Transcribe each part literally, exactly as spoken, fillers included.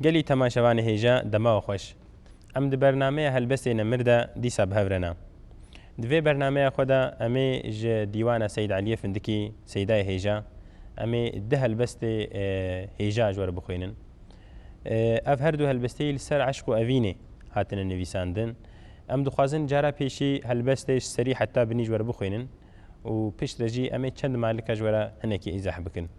Gelî temaşevanê hêja, dema we xweş. Em di bernameya Helbestê Nemir de dîsa bi hev re ne. Di vê bernameya xwe de em ê ji dîwana Seyd Eliyê Findikî, Seydayê Hêja, em ê du helbestê, e, hêja ji we re bixwînin. E, ev her du helbesteyî li ser eşq û evînê hatine nivîsandin. Em dixwazin cara pêşî helbestê ji serî heta binî ji we re bixwînin û piştre jî em ê çend malika ji we re hinekî îzah bikin.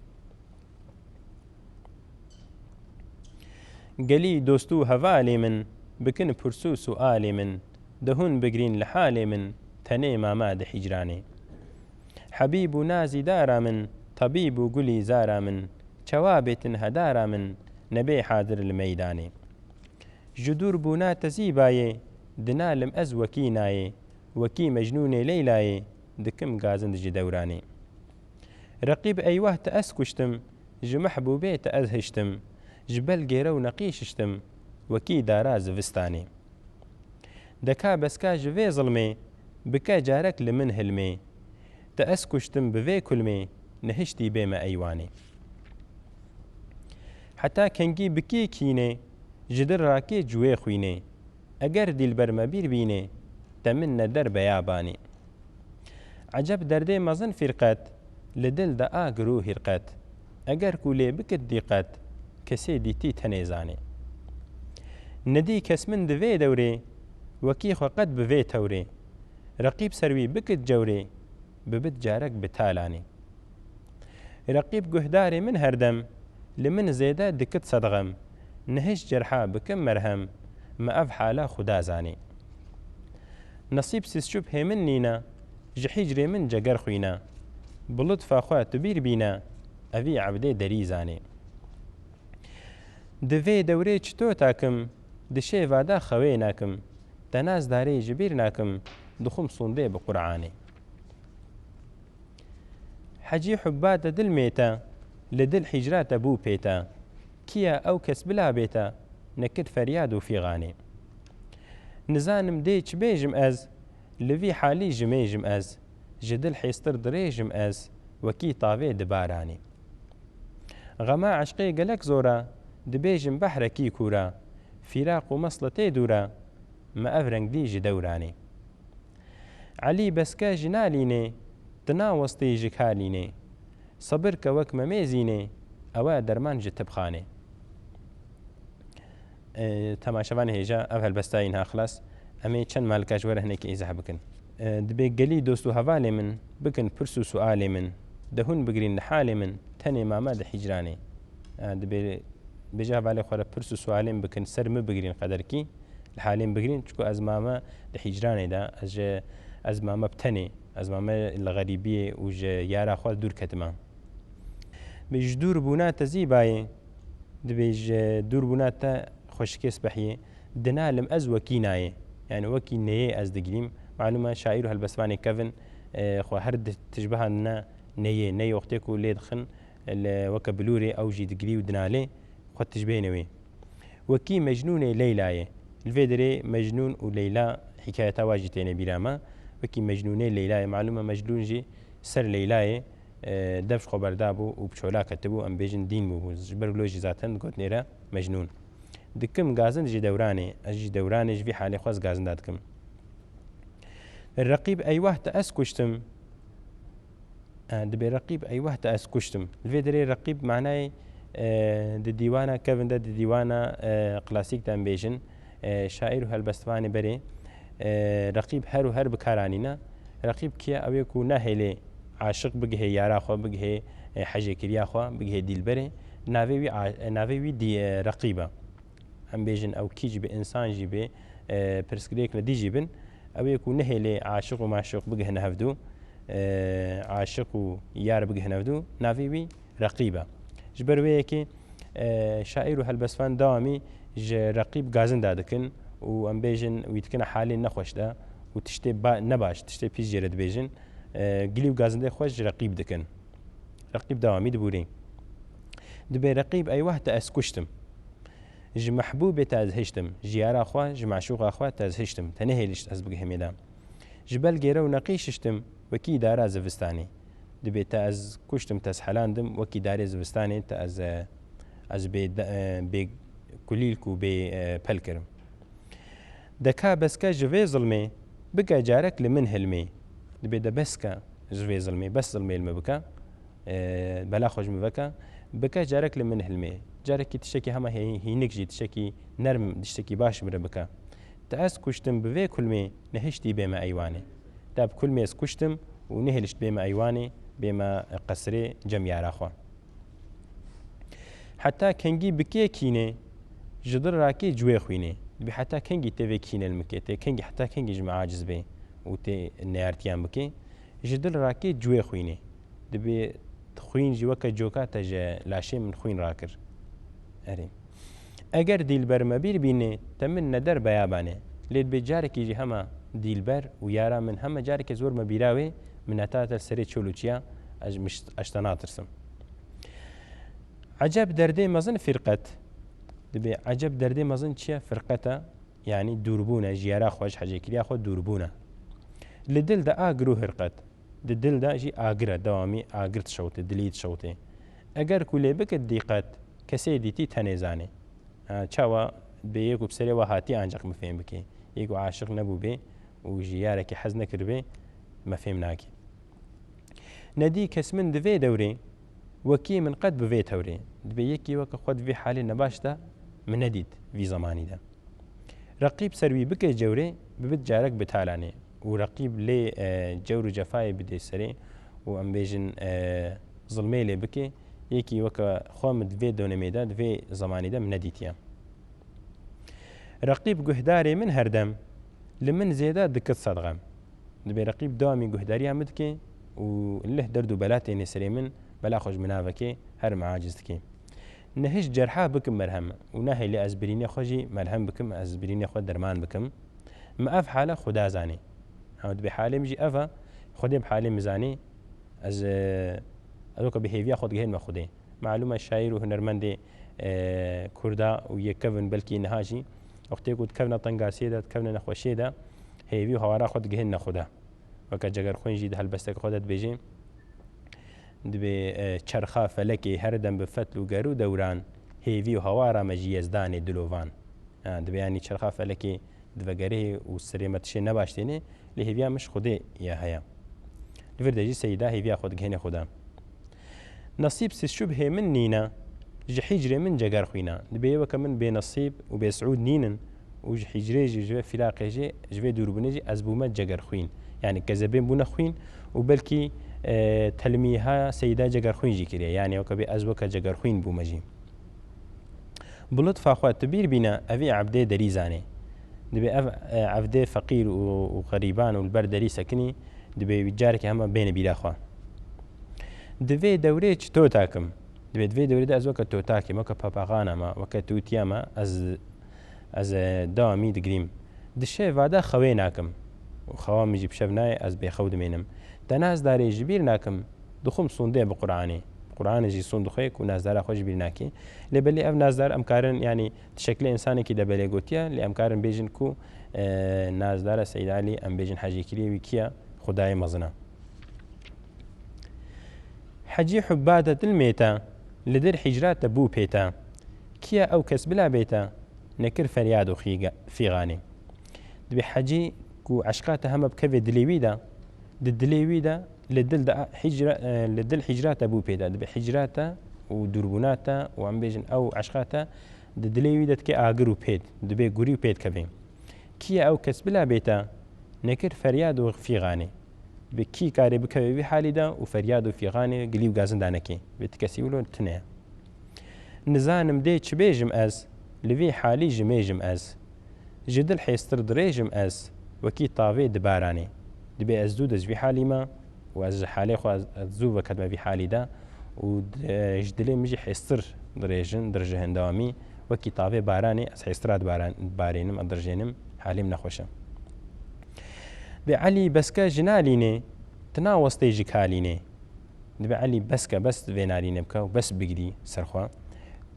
Gelî dost û hevalê min, bikin pirs û sualê min, de hûn bigirîn li halê min, tenê mama di hîcranê. Hebîb û nazî dara min, tebîb û gulî zara min, çewabê tin hedara min, nebê hadir li meydanê. Ji dûr bûna te zîbayê, dinalim ez wekî nayê, wekî Mecnûnê Leylayê, dikim gazind ji dewranê. Reqîb eywah te ez kuştim, ji mehbûbê te ez hiştim, ji belgê rew neqî şiştim, wekî dara zivistanê. Deka beska ji vê zilmê, bike carek li min hilmê. Te ez kuştim bi vê kulmê, nehiştî bê me eywanê. Heta kengî bikî kînê, ji dil rakê cuwê xwînê. Eger dîlber me bîr bînê, te min neder beyabanî. Eceb derdê mezin fîrqet, li dil de a girû hîrqet. Eger ku lê bikit dîqet, kesê dîtî tenê zanê. Nedî kes min di vê dewrê, wekî xwe qet bi vê tewrê. Reqîb ser wî bikit cewrê, bibit carek bi talanê. Reqîb guhdarê min her dem, li min zêde dikit sedxem. Nihiş cerha bikim merhem, me ev hala Xuda zanê. Nesîb sîsçûp hê min nîne, ji hîcrê min ceger xwîne. Bi lutfa xwe tu bîr bîne, evî ebdê derî zanê. Di vê dewrê çito takim, di şêva de xewê nakim. Te nazdarê ji bîr nakim, dixwim sûndê bi Qur'anê. Hecî hubba te dil mête, li dil hîcra te bû pête. Kiya ew kes bila bête, nekir feryad û fîxanê. Nizanim dê çi bêjim ez, li vî halî ji mêjim ez. Ji dil hêstir dirêjim ez, wekî tavê di baranê. Xema eşqê gelek zor e, dibêjim behrekî kûr e. Fîraq û mesle tê dûr e, me ev reng dî ji dewranê. Elî beske ji nalînê, tu nawestî ji kalînê. Sebir ke wek memê zînê, ew e derman ji tibxanê. E, temaşevanê hêja, ev helbesta yî niha xilas. Em ê çend malika ji we re hinekî îzah bikin. E, dibê gelî dost û hevalê min, bikin pirs û sualê min, de hûn bigirîn li halê min, tenê mame di hîcranê. E, dibê bêje hevalê xwe re pirs û sualê min bikin, ser min bigirîn qederkî, li halê min bigirîn, çiku ez mame di hîcranê de, ez ji, ez mame bi tenê, ez mame li xerîbiyê û ji yara xwe dûr ketime. Bi ji dûr bûna te zîbayê, dibê ji dûr bûna te xweşikê spehiyê, dinalim ez wekî nayê. Yani wekî neyê ez digirîm. Malûm e şaîr û helbestvanê kevin, e, xwe her di tişbihan ne neyê. Neyê wextê ku lê dixin, li weke bilûrê ew jî digirî û dinalê, xwe tişbêne wê. Wekî Mecnûnê Leylayê. Li vê derê Mecnûn û Leyla hikayeta wa jî têne bîra me. Wekî Mecnûnê Leylayê. Malûm e Mecnûn jî ser Leylayê, e, dev ji xwe berdabû û bi çola ketibû, em bêjin dîn bûbû. Ji ber wilo jî zaten digot nêre Mecnûn. Dikim gazind ji dewranê, ez ji dewranê ji vî halê xwe ez gazinda dikim. Reqîb eywah te ez kuştim. E, dibê Reqîb eywah te ez kuştim. Li vê derê Reqîb manayê, e, di dîwana kevin de, di dîwana, e, klasîk de em bêjin, e, şaîr û helbestvanê berê, e, Reqîb her û her bi kar anîne. Reqîb kî ye? Ew ê ku nehêlê aşiq bigihê yara xwe, bigihê, e, hejêkiriya xwe, bigihê dîlberê. Navê wî a-, navê wî dî-, e, Reqîb e. Em bêjin ew kî jî bi, însan jî bi, e, pirsgirêk li dî jî bin. Ew ê ku nehêlê aşiq û maşiq bigihine hevdû, e, aşiq û yar bigihine hevdû, navê wî Reqîb e. Ji ber wê yekê, e, şaîr û helbestvan dewamî ji Reqîb gazinda dikin û em bêjin wî dikine halê nexweş de û tiştê ba-, nebaş, tiştê pîs jê re dibêjin, e, gilî û gazindê xwe ji Reqîb dikin. Reqîb dewamî dibûrî. Dibê Reqîb eywah te ez kuştim. Ji mehbûbê te ez hiştim, ji yara xwe, ji meşûqa xwe te ez hiştim, te nehêlişt ez bigihimê de. Ji belgê rew neqî şiştim, wekî dara zivistanê. Dibê te ez kuştim, te ez helandim, wekî darê zivistanê te ez, e, ez bê de-, e, bê kulîlk û bê, e, pel kirim. De ka beske ji vê zilmê, bike carek li min hilmê. Dibê de beske ji vê zilmê, bes zilmê li min bike. E, bela xwe ji min veke. Bike carek li min hilmê. Carekî tiştekî hema hê-, hînik jî, tiştekî nerm, tiştekî baş min re bike. Te ez kuştim bi vê kulmê, nehiştî bême eywanê. Te bi kulmê ez kuştim û nehêlişt bême eywanê, bême qesrê cem yara xwe. Heta kengî bi kê kînê, ji dil rakê cuwê xwînê. Dibê heta kengî tê vê kînê li min kê, tê kengî, heta kengî ji min aciz bê û tê neyartiyan bikê, ji dil rakê cuwê xwînê. Dibê xwîn jî weke coka te ji laşê min xwîn rakir. Erê. Eger dîlber me bîr bînê, te min neder beyabanê. Lê dibê carekî jî hema dîlber û yara min hema carekê zor me bîra wê, min heta te serê çol û çiya, ez, miş-, ez te natirsim. Eceb derdê mezin firqet. Dibê eceb derdê mezin çi ye? Firqet e, yanî dûrbûn e, ji yara xwe, ji hecêkiriya xwe dûrbûn e. Li dil de agir û hirqet. Di dil de jî agir e, dewamî agir dişewtê, dilî dişewtê. Eger ku lê bikit dîqet, kesê dîtî tenê zanê. Ha, çawa bê yê ku bi serê we hatî ancaq min fêm bikê. Yê ku aşiq nebûbê û ji yarekî hez nekiribê, me fêm nakê. Nedî kes min di vê dewrê, wekî min qet bi vê tewrê. Dibê yekî weke xwe di vê halê nebaş de min nedît vî zemanî de. Reqîb ser wî bike cewrê, bibit carek bi talanê. Û reqîb lê, e, cewr û cefayê bidê serê û em bêjin, e, zilmê lê bike, yekî weke xwe min di vê donemê de, di vê zemanî de min nedîtiye. Reqîb guhdarê min herdem, li min zêde dikit sedxem. Dibê reqîb dewamî guhdariya min dike û lih derd û bela têne serê min, bela xwe ji min navekê, her min aciz dike. Nehişt cerha bikim merhem û nahêlê ez birînê xwe jî merhem bikim, ez birînê xwe derman bikim. Min ev hale Xuda zanê. Ew dibê halê min jî ev e, Xwedê bi halê min zanê. Ez, e, ez weke bi hêviya xwe digihênme Xwedê. Malûm e şaîr û hunermendê, e, Kurda û yê kevin belkî niha jî wextê ku dikevne tengasiyê de, dikevne nexweşiyê de, hêvî û hawara xwe digihênne Xweda. Weke Cegerxwîn jî di helbesteke xwe de dibêje, dibê, e, çerxa felekê her dem bi fetl û ger û dewran, hêvî û hawara me ji Yezdanê dilovan. Ha, dibê yanî çerxa felekê divegerê û serê me tişê nebaş têne, lê hêviya min ji Xwedê ya heye. Li vir de jî Seyda hêviya xwe digihêne Xweda. Nesîb sîşubhê min nîne, ji hîcrê min ceger xwîne. Dibê weke min bênesîb û bêsiûd nînin û ji hîcrê jî, ji vê firaqê jî, ji vê dûrbûnê jî ez bûme cegerxwîn. Yanî kezebên bûne xwîn û belkî, e, telmîha Seyda Cegerxwîn jî kiriye. Yanî weke bê ez weke Cegerxwîn bûme jî. Bi lutfa xwe tu bîr bîne, evî evdê derî zanê. Dibê ev, e, evdê feqîr û, û xerîban û li ber derî sekinî, dibê wî carekê hema bêne bîra xwe. Di vê dewrê çi totak im? Dibê di vê dewrê de ez weke totakê me, weke papaxana me, weke tûtiya me, ez, ez, e, dewamî digirîm. Di şeva de xewê nakim. Û xewa min jî bi şev nayê, ez bêxew dimênim. Te nazdarê ji bîr nakim, dixwim sûndê bi Qur'anê. Bi Qur'anê jî sûnd dixwê ku nazdara xwe ji bîr nakê. Lê belê ev nazdar em karin, yanî di şeklê însanekî de belê gotiye, lê em karin bêjin ku, e, nazdara Seyyid Alî, em bêjin hecîkiriyê wî kiye? Xwedayê mezin e. Hecî hubba te dil mête, li dir hicra te bû pête. Kiye ew kes bila bête, nekir feryad û xîga-, fîxanê. Dibê hecî ku eşqa te heme bikeve dilê wî de, di dilê wî de, li dil de hicra, e, li dil hicra te bû pête. Dibê hicra te û dûrbûna te û em bêjin ew eşqa te di dilê wî de dike agir û pêt, dibê gurî û pêt kevê. Kiye ew kes bila bête, nekir feryad û fîxanê. Bi kî karê bikeve vî halî de û feryad û fîxanê gilî û gazinda nekê. Bi ti kesî wilo tune ye. Nizanim dê çi bêjim ez, li vî halî ji mêjim ez. Ji dil hêstir dirêjim ez, wekî tavê di baranê. Dibê ez zû de ji vî halî me û ez ji halê xwe ez, ez zû veketime vî halî de û di, ji dilê min jî hêstir dirêjin, dirjihin dewamî, wekî tavê baranê ez hêstira dibaran-, dibarînim, ez dirjênim, halê min nexweş e. Dibê Elî beske ji nalînê, tu nawestê ji kalînê. Dibê Elî beske, bes vê nalînê bike û bes bigirî ser xwe.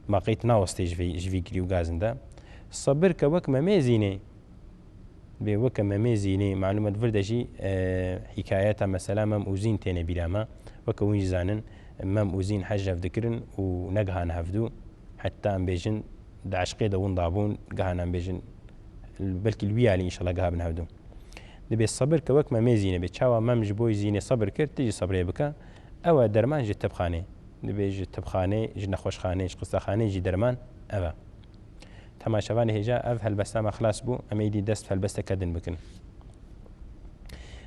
Ma qey tu nawestê ji vê, ji vî girî û gazin de. Sebir ke wek Memê Zînê. Dibê weke Memê Zînê, malûm e di vir de jî, e, hîkayeta mesela Mem û Zîn têne bîra me. Weke hûn jî zanin, Mem û Zîn hej hev dikirin û negihane hevdû. Heta em bêjin di eşqê de winda bûn, geha nan bêjin, belkî li wî alî înşallah geha bin hevdû. Dibê sebir ke wek memê zînê bê. Çawa mem ji bo zînê sebir kir, tu jî sebrê bike. Ew e derman ji tibxanê. Dibê ji tibxanê, ji nexweşxanê, ji qistexanê jî derman ev e. Temaşevanê hêja, ev helbesta me xilas bû. Em ê dî dest helbesteke din bikin.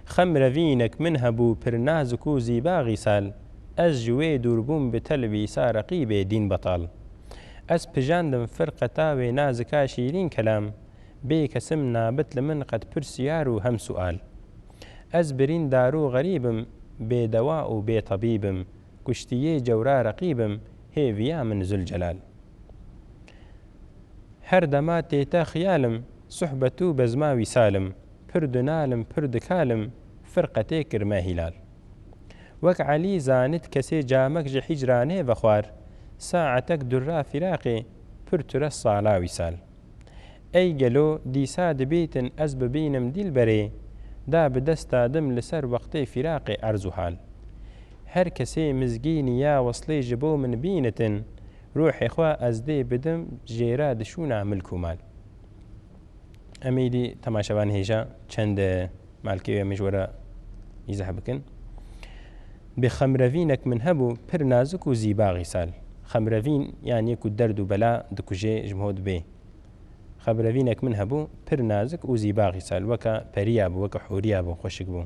Xem revînek min hebû pir nazik û zîba xîsal. Ez ji wê dûr bûm bi telbîsa reqîbê dîn betal. Ez pijandim firqeta wê nazika şîrîn kelam. Bê kesim nabit li min qet pirsiyar û hem sual. Ez birîndar û xerîb im, bê dewa û bê tebîb im. Kuştiyê cewra reqîb im, hêviya min Zülcelal. Her dema tête xiyal im, suhbet û bezma wîsal im. Pir dunal im, pir dikal im, firqetê kirme hîlal. Wek Elî zanit kesê camek ji hîcranê vexwar, saetek durra firaqê, pir tire sala wîsal. Ey gelo dîsa dibîtin ez bibînim dîlberê, da bi desta dim li ser wextê firaqê erz û hal. Her kesê mizgînî ya weslê ji bo min bînitin, ruhê xwe ez dê bidim jêra dişûna milk û mal. Em êdî temaşevan hêja çend, e, malkê wê min ji we re îzah bikin. Bi xemrevînek min hebû, pir nazik û zîba xîsal. Xemrevîn, yanî ku derd û bela dikujê ji min dibê. Xemrevînek min hebû, pir nazik û zîba xîsal. Weke periya bû, weke hûriya bû, xweşik bû.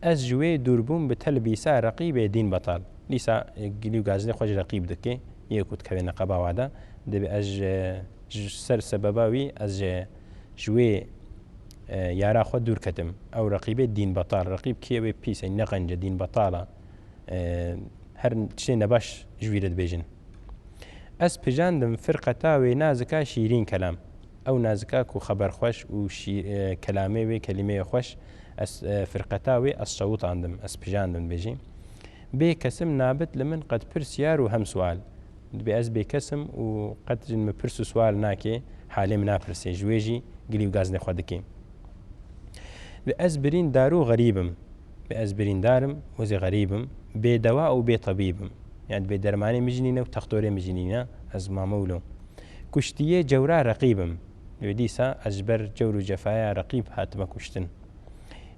Ez ji wê dûr bûm bi telbîsa reqîbê dîn betal. Dîsa, e, gilî û gazinê xwe ji reqîb dike, yê ku dikeve neqeba wa de. Dibê ez ji, ji ser sebeba wî, ez ji, ji wê, e, yara xwe dûr ketim. Ew reqîbê dîn betal. Reqîb kî ye? Wê pîs e, ne qenc e, dîn betal e. E, her tiştê nebaş ji wî re dibêjin. Ez pijandim firqeta wê nazika şîrîn kelam. Ew nazika ku xeber xweş û şî-, e, kelamê wê, kelîmeyê xweş, ez, e, firqeta wê ez şewitandim, ez pijandim dibêjî. Bê kesim nabit li min qet pirsiyar û hem sual. Dibê ez bê kes im û qet ji min pirs û sual nake, halê min napirsê. Ji wê jî gilî û gazinê xwe dike. Dibê ez birîndar û xerîb im. Dibê ez birîndar im û ez ê xerîb im. Bê dewa û bê tebîb im. Yani bê dermanê min jî nîne û textorê min jî nîne. Ez mame wilo. Kuştiyê cewra reqîb im. Dibê dîsa ez ji ber cewr û cefaya reqîb hatime kuştin.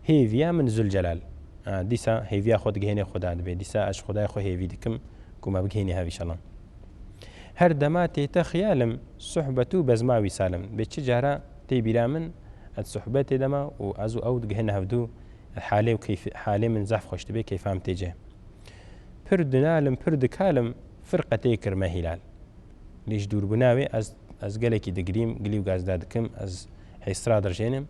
Hêviya min Zülcelal. Ha, dîsa hêviya xwe digihênê Xuda dibê. Dîsa ez ji Xudayê xwe hêvî dikim ku me bigihênê hev înşallah. Her dema tête xiyal im, suhbet û bezma wîsal im. Bê çi cara tê bîra min, ez suhbetê de me û ez û ew digihêne hevdû, halê û keyf-, halê min zehf xweş dibe, keyfa min tê cih. Pir dunal im, pir dikal im, firqetê kirme hîlal. Lê ji dûrbûna wê ez, ez gelekî digirîm, gilî û gazda dikim, ez hêstra dirjênim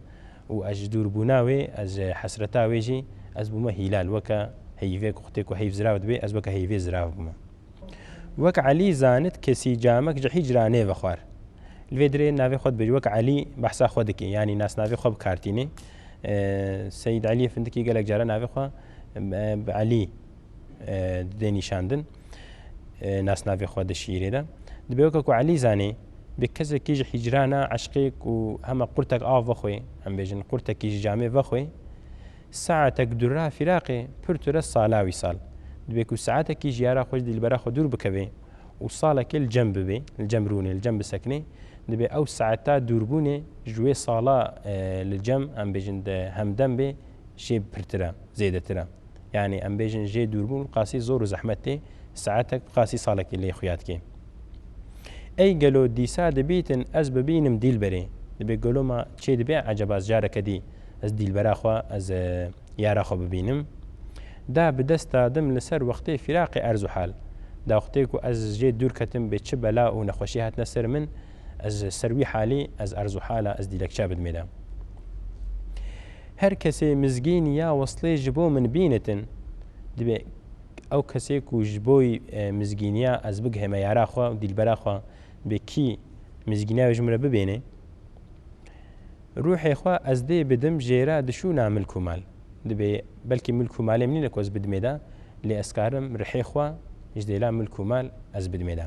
û ez ji dûrbûna wê, ez ji hesreta wê jî, ez bûme hîlal, weke heyvê ku xutê ku heyv zirav dibe, ez weke heyvê zirav bûme. Wek Elî zanit kesî camek ji hîcranê vexwar. Li vê dirê navê xwe dibêje, wek Elî behsa xwe dike, yanî nasnavê xwe bi kar tîne. E, Seyîd Elî Findikî gelek cara navê xwe, e, bi Elî, e, didê nîşandin, e, nasnavê xwe di şîîrê de. Dibê weke ku Elî zanê, bi kesekî ji hîcrana eşqê ku hema qurtek av vexwê, em bêjin qurtekî ji camê vexwê, saetek dura firaqê pir tire sala wîsal. Dibê ku saetekî ji yara xwe, ji dîlbera xwe dûr bikevê û salekê li cem bibê, li cem rûnê, li cem bisekinê, dibê ew saeta dûrbûnê ji wê sala, e, li cem, em bêjin, de hemdem bê, jê pirtir e, zêdetir e. Yanî em bêjin jê dûrbûn bi qasî zor û zehmet tê, saetek bi qasî salekê lê xuya dikê. Ey gelo dîsa dibîtin ez bibînim dîlberê. Dibê gelo ma çê dibe eceba ez careke dî ez dîlbera xwe, ez, e, yara xwe bibînim. Da bi desta dim li ser wextê firaqê erz û hal. Da wextê ku ez jê dûr ketim bê çi bela û nexweşî hatine ser min, ez ser wî halî ez erz û hala ez dîlekça bidimê de. Her kesê mizgînî ya weslê ji bo min bînitin, dibê ew kesê ku ji bo, e, mizgîniya ez bigihême yara xwe û dîlbera xwe, dibê kî mizgîniya wê ji min re bibêne, ruhê xwe ez dê bidim jêra dişûna milk û mal. Dibê belkî milk û malê min nîne ku ez bidimê de, lê ez karim rihê xwe ji dêla milk û mal ez bidimê de.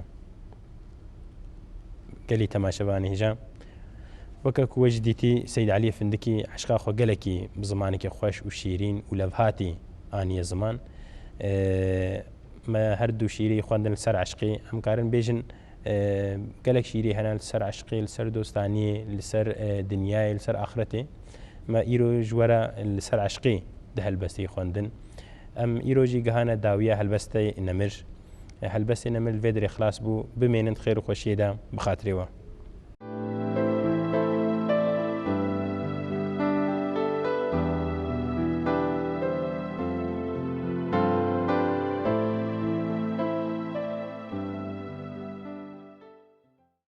Gelî temaşevanê hêja. Weke ku we jî dîtî, Seyîd Elî Findikî eşqa xwe gelekî bi zimanekî xweş û şîrîn û levhatî aniye ziman. Ê, me her du şîîrê xwendin li ser eşqê. Em karin bêjin, E, gelek şîîrê hene li ser eşqê, li ser dostaniyê, li ser, e, dinyayê, li ser axretê. Me îro ji we re li ser eşqê di helbestê xwendin. Em îro jî gihane dawiya helbestê Nemir. E, helbestê Nemir li vê derê xilas bû, bimênin di xêr û xweşiyê de bi xatirê we.